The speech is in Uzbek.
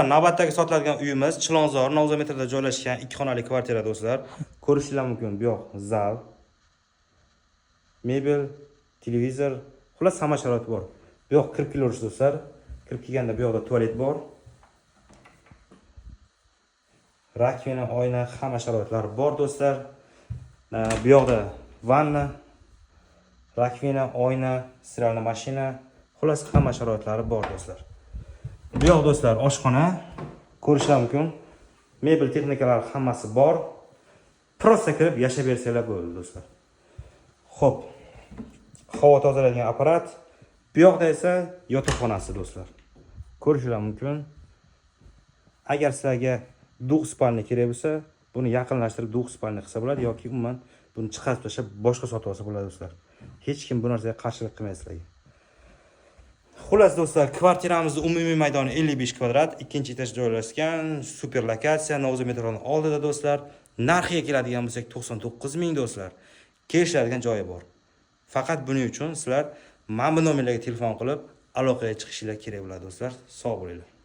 Navbatdagi sotiladigan uyimiz Chilonzor, Novza metroda joylashgan 2 xonali kvartira, do'stlar. Ko'rishinglar mumkin, bu yoq zal, mebel, televizor, xullas, hamma sharoit bor. Bu yoq kirib kelaverish, do'stlar. Kirib kelganda bu yoqda tualet bor. Раковина, oyna, hamma sharoitlar bor, do'stlar. Bu yoqda vanna, раковина, oyna, стиральная mashina, xullas, hamma sharoitlari bor, do'stlar. Bu yoq, do'stlar, oshxona, ko'rishlar mumkin. Mebel, texnikalar hammasi bor. Просто kirib yashab bersanglar bo'ldi, do'stlar. Xo'p. Havo tozalaydigan apparat. Bu yoqda esa yotoqxonasi, do'stlar. Ko'rishlar mumkin. Agar sizlarga двухспальный kerak bo'lsa, buni yaqinlashtirib двухспальный qilsa bo'ladi yoki umuman buni chiqarib tashlab boshqa sotib olsa bo'ladi, do'stlar. Hech kim bu narsaga qarshilik qilmaydi sizlarga. Xullas, do'stlar, kvartiramizni umumiy maydoni 55 kvadrat, ikkinchi etaj joylashgan, super lokatsiya, Novza metroni oldida, do'stlar. Narxiga keladigan bo'lsak, 99 ming, do'stlar. Kelishadigan joyi bor. Faqat buning uchun sizlar mana bu nomerlarga telefon qilib aloqaga chiqishinglar kerak bo'ladi, do'stlar. Sog' bo'linglar.